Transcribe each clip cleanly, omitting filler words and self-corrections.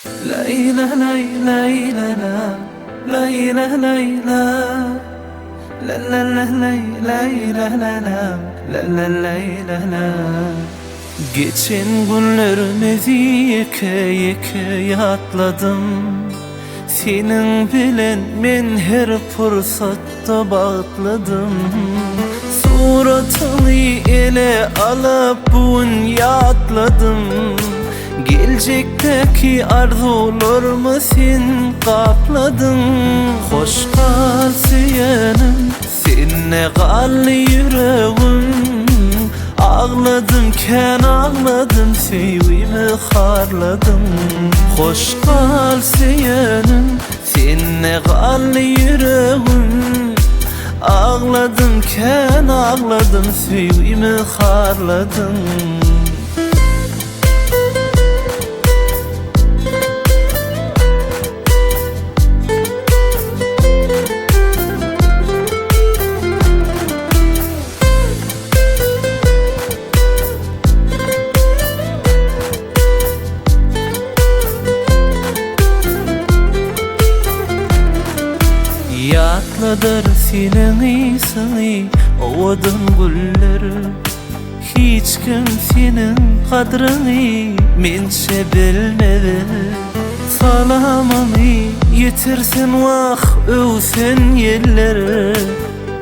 Lay la lay lay la la Lay la lay la La la la lay lay la la la La la lay la la Geçen günlerimizi ýeke ýeke ýatladym Seniň bilen men her pursatda bagtlydym Suratyňy ele alyp bu gün ýatladym Geljekdäki arzuwlarymy sen gapladyň Hoş gal söýenim sende galdy ýüregim Agladym kän agladym söýgimi harladyň Hoş gal söýenim sende galdy ýüregim Agladym kän agladym söýgimi harladyň. Ýatladar seniň ysyňy owadan güller. Hiç kim seniň gadryňy mençe bilmez Salamymy ýetirsin wah öwsen ýeller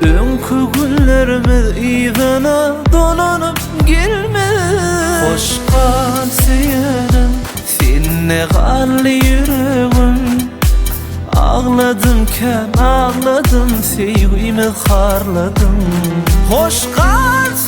Öňki günlerimiz yzyna dolanyp gelmez Hoş gal söýenim sende galdy ýüregim Agladym kän agladym söýgimi harladyň Hoş gal.